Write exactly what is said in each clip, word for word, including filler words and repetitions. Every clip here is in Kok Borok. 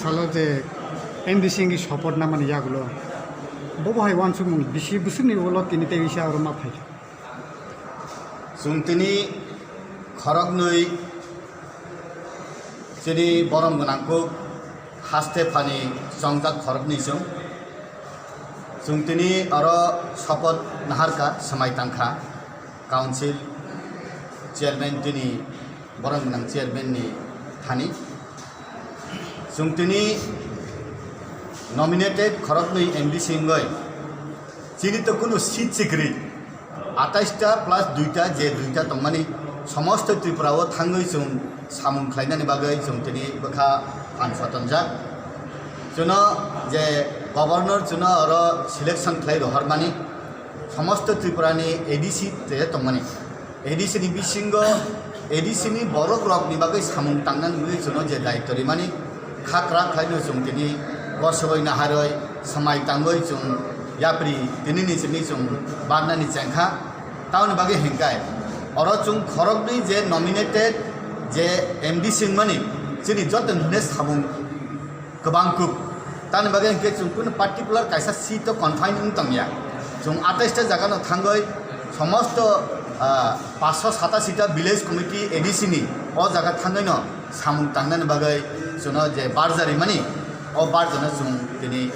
Salo je M D C wngwi support namani yagulo, bobo hai uansukmung bisi bwswkni ulo tini tei kisa oro ma phai. Chwng tini khoroknwi chini borom gwnang kuk haste phani chongjak khoroknwi chwng. Chwng tini oro support naharkha, swmai tangkha council chairman tini borom gwnang chairman ni thani. Chwng tini nominated khoroknwi M D C wngwi chini to kunu seat sikri atais ta plus dui ta je dui ta tongmani somosto Tripura o thangwi chwng samung khlainani bagwi chwng tini bwkha phan sotonjak. Chwno je governor chwno oro selection khlai rohormani somosto Tripura ni A D C te tongmani. A D C ni bisingo A D C ni borok rok ni bagwi samung tangnani bagwi chwno je daityo rimani kha kwrak khlaino chwng tini gosogwi naharwi swmai tangwi chwng yapri tini ni simi chwng barnani chengkha. Tamoni bagwi hinkai oro chwng khoroknwi je nominated je M D C wngmani chini joto ni hwnwi samung kwbang kuk. Tamoni bagwi hinkhe chwng kunu particular kaisa seat o confine wng tongya. Chwng atais ta jaga no thangwi somosto, ah, paanch sho satasi ta village committee A D C ni o jaga thangwi no samung tangnani bagwi chwngno je barja rimani o barja no chwng tini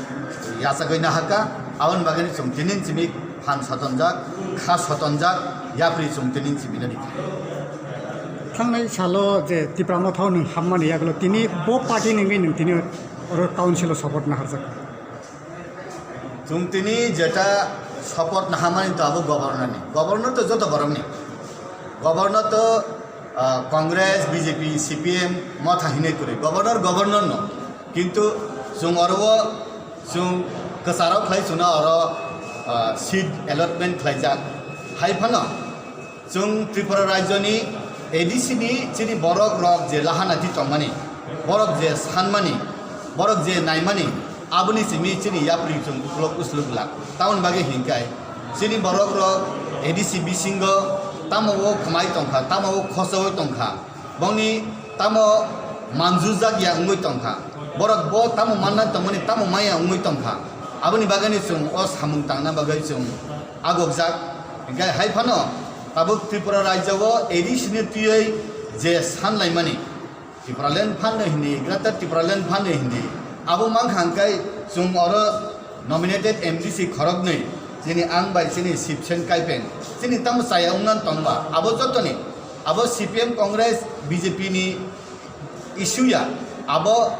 yachagwi nahakha. Aboni bagwi chwng tini simi phan sotonjak, kha sotonjak, yapri chwng tini simi nani. Thangnai salo je Tipra Motha o nwng hammani yagulo tini bo party ni wngwi nwng tini oro council o support naharjak. Chwng tini jeta support naharmani to abo governor ni. Governor to joto borok ni. Governor to, ah, Congress, B J P, C P M, Motha hinwi kwrwi. Governor, governor no. Kintu chwng oro o chwng kwcharo khlai chwngno oro, ah, seat allotment khlaijak. Hai phano chwng Tripura rajyoni A D C ni chini borok rok je lahana di tongmani, borok je sanmani, borok je naimani, aboni simi chini yapri chwng uklok uslok glak. Tamoni bagwi hinkai chini borok rok A D C bisingo tamo o khwmai tongkha, tamo o khochoi tongkha, bongni tamo manjujak ya wngwi tongkha, borok bo tamo manna tongmani tamo maya wngwi tongkha. Aboni bagwino chwng o samung tangna bagwi chwng agokjak. Hinkhe hai phano tabuk Tripura rajya o A D C ni twiwi je sanlaimani, Tipraland phanno hindi, Greater Tipraland phanno hindi, abo mankha hinkhe chwng oro nominated M D C khoroknwi, chini ang bai chini Sibsen Kaipeng, chini tamo chaya wngna tongba, abo jotoni, abo C P M, Congress, B J P ni issue ya, abo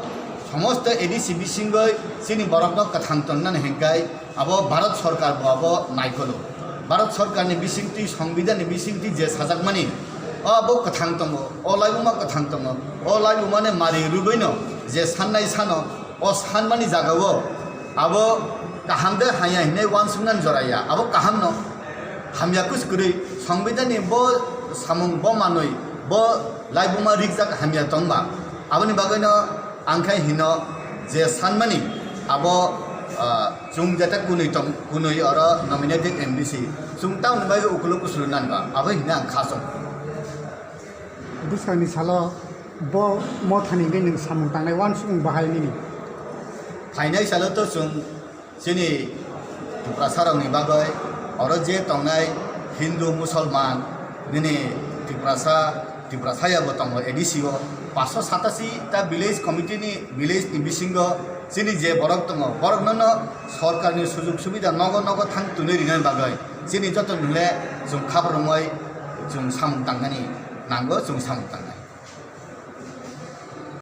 somosto A D C bisingoi chini borokno kwthang tongnani hinkai abo Bharat Sarkar bo abo naikolo. Bharat Sarkar ni bisingtwi, Songbidan ni bisingtwi je sajakmani, o abo kwthang tongo, o laibuma kwthang tongo, o laibumani mari rwgwino je sannai sano, o sanmani jagao abo kaham de hamya hinwi uansuknani jora ya, abo kahamno hamya kus kwrwi Songbidan ni bo samung bo manwi bo laibuma rikjak hamya tongba. Aboni bagwino ang khe hino je sanmani abo, ah, chwng jeta kunui tong, kunui oro nominated M D C chwng tamoni bagwi ukuluk uslu nanba abo hino ang kha chong. Bwskangni salo bo Mothani hwnwi nwng samung tangnai uansukmung bahai nini? Phainai salo to chwng chini Tiprasarokni bagwi oro je tongnai Hindu, Musolman, nini Tiprasa, Tiprasayabo tongo A D C o, paanch sho satasi ta village committee ni, village ni bisingo chini je borok tongo, borokno no sorkarni sujug subida nogo nogo thang twnwi rinani bagwi chini joto nule chwng khabrumwi chwng samung tangnani nango, chwng samung tangnai.